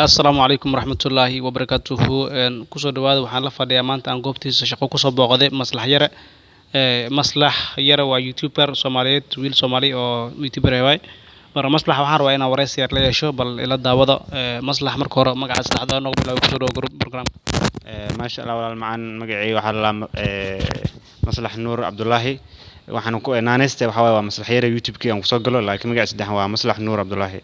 Assalaamu calaykum waraxmatullaahi wabarakaatuhu. Kusoo dhawaada, waxaan la fadhiyaa maanta aan goobtiisa shaqo kusoo booqday Maslax Yare. Maslax Yare waa youtuber Soomaaliyeed, wiil Soomaali oo youtuber ah waay. Marka Maslax waxaan rabaa inaan wareysi yar la yeesho, bal ila daawada. Maslax, marka hore magaca saddexda noogu bilaabo, kusoo dhawo group programka. Maasha Allah, walaal macaan, magacayga waxaa la Maslax Nuur Cabdulaahi. Waxaan ku naanaysta waxaa waaye waa Maslax Yare YouTube-kii aan kusoo galo, laakiin magaca saddexan waa Maslax Nuur Cabdulaahi.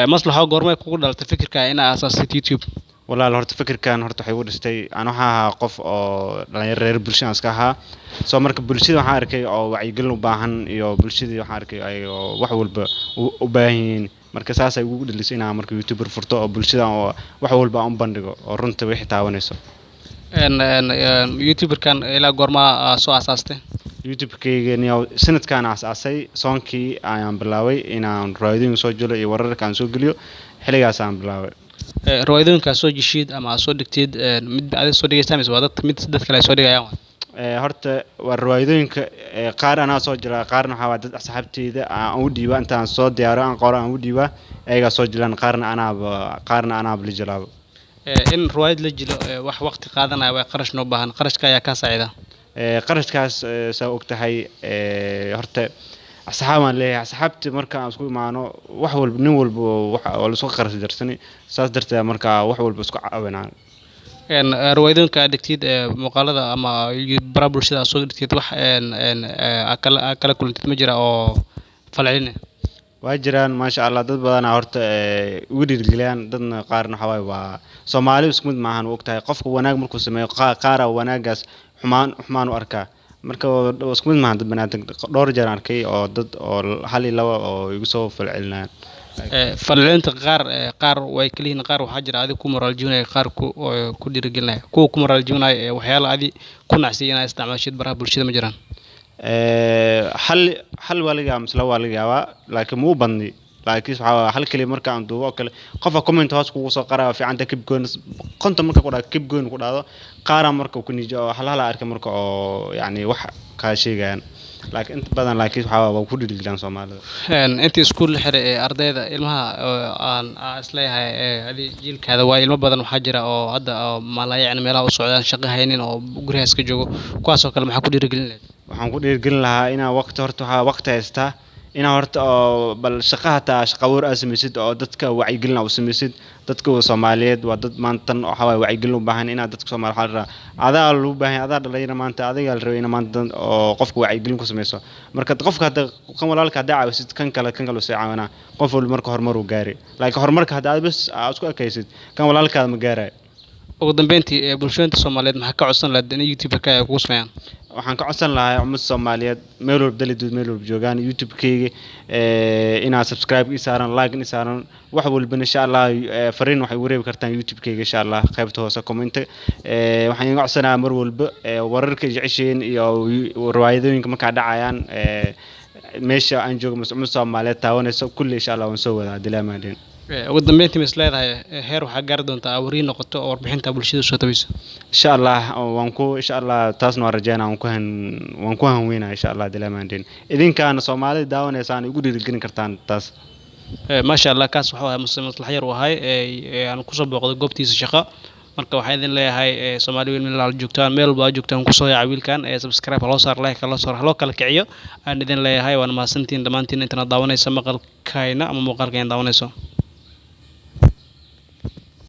Maslaxoo, goormay kugu dhalatay fikirka inaa aasaastid YouTube? Walaal, horta fikirkan horta waxay igu dhistay, aan waxaan ahaa qof oo dhalinyaro reer bulshada aan iska ahaa. Soo marka bulshada waxaan arkay oo wacyigelin u baahan, iyo bulshadii waxaan arkay ay oo wax walba u baahan yihiin. Marka saasay igu dhalisay inaan marka youtuber furto oo bulshada oo wax walba aan u bandhigo oo runta wixii taabanayso. Youtuberkan ilaa goormaa soo aasaastay? YouTube-kayga niyow sanadkaan aasaasay, soonkii ayaan bilaabay inaan riwaayadooyin soo jilo iyo wararka aan soo geliyo, xilligaas aan bilaabay. Riwaayadooyinka aad soo jeshid ama aad soo dhigtid, mid adiga soo dhigaysa mise waa dad mid dad kale ay soo dhigayaan? Horta waa riwaayadooyinka qaar anaa soo jira, qaarna waxaa waa dad asxaabteyda aan u dhiiba, intaan soo diyaaro aan qoro aan u dhiibaa, ayagaa soo jilaan, qaarna anaaba la jilaabo. In riwaayad la jilo wax waqti qaadanaya waa, qarash noo baahan, qarashka ayaa kaa saacida? Qarashkaas, saa og tahay, horta asxaab aan leeyahay. Asxaabti marka aan isku imaano, wax walba nin walba wax waa la isku qarash darsani, saas darteed marka wax walba isku caawinaan. Riwaayadooyinka aad dhigtid, muuqaalada ama baraha bulshada aad soo dhigtid, wax een een aad kala kulantid ma jira oo falcelin ah? Waa jiraan, maasha Allah, dad badanaa horta ugu dhiirigeliyaan, dadna qaarna waxaa waaye waa Soomaali isku mid maahan, og tahay, qofka wanaag markuu sameeyo qaara wanaagaas xumaan xumaan u arkaa. Marka isku mid maahan dad baniaadam. Dhowr jeer aan arkay oo dad oo hal iyo laba oo igu soo falcelinayaan. Falcelinta qaar, qaar way kala yihiin. Qaar waxaa jira adiga ku moraal jebinaya, qaar ku oo ku dhiirigelinaya. Kuwa ku moraal jebinaya ee waxyaala adi ku nacsiya inaad isticmaashid baraha bulshada ma jiraan? Hal hal waa laga yaabaa mise laba waa laga yaabaa, laakiin ma u badni. Laakiin waxaa waaye hal kaliya marka aan duubo oo kale, qofka comment hoos kugu soo qoraya, "Waa fiicanta, keep going." 50 marka ku dhaho "keep going" ku dhahdo, qaara marka ku niijo oo hal hal aan arkay marka oo yacni wax kaa sheegayaan, laakiin inta badan laakiin waxaa waaye waa ku dhiirigeliyaan Soomaalida. Intii iskuul la xiray ee ardayda ilmaha oo aan isleeyahay adi jiilkaada waa ilmo badan waxaa jira oo hadda oo malayacni meelaha u socdaan, shaqo haynin oo guryaha iska joogo, kuwaas oo kale maxaa ku dhiirigelin lahayd? Waxaan ku dhiirigelin lahaa inaa waqti, horta waxaa waqti haystaa, inaa horta oo bal shaqa hataa shaqa abuur aad samaysid oo dadka wacyigelin aad u samaysid. Dadka Soomaaliyeed waa dad maanta waxaa waaye wacyigelin u baahan. Inaad dadka Soomaaliyeed waxaa la rabaa, adaa lagu baahan yahay, adaa dhalinyaro maanta, adigaa la rabay inaa maanta oo qofka wacyigelin ku samayso. Marka qofka hadda kan walaalka haddaa caawisid, kan kale uu sii caawinaa, qof walba marka horumar uu gaari. Laakiin horumarka hadda aad bas aad isku ekaysid, kan walaalkaada ma gaarayo. Ugu dambeyntii, bulshooyinka Soomaaliyeed maxaa ka codsan lahayd in YouTube-ka ay kugu sameeyaan? Waxaan ka codsan lahaa ummadda Soomaaliyeed meel walba dalidood meel walba joogaan, YouTube-kayga inaad subscribe ii saaran, like ii saaran, wax walbana insha Allah. Fariin waxay ugu reebi kartaan YouTube-kayga insha Allah qaybta hoose comment. Waxaan idin codsanayaa mar walba wararka jeceshiin iyo riwaayadooyinka markaa dhacayaan meesha aan joogo mase ummadda Soomaaliyeed taawanayso kulli, insha Allah waan soo wadaa haddii Ilaahay mahadin. Ugu dambeyntii, ma is leedahay heer waxaa gaari doontaa wariye noqoto oo warbixinta bulshada soo tabayso? Insha Allah waan ku, insha Allah taasna waan rajeynaa, waan ku hanweynaa insha Allah haddii Ilaahay mahadin. Idinkaana Soomaalida daawanaysaan igu dhiirigelin kartaan taas. Maasha Allah, kaas wuxuu ahaa muse Maslax Yar uu ahay aan kusoo booqday goobtiisa shaqo. Marka waxaan idin leeyahay, Soomaali weyn meel aad joogtaan, meel walba aad joogtaan, kusoo yaaca wiilkan, subscribe ha loo saaro, like ha loo saaro, ha loo kala kiciyo aan idin leeyahay. Waana mahadsantihiin dhammaantiin intana daawanaysa maqalkayna ama muuqaalkayna daawanayso.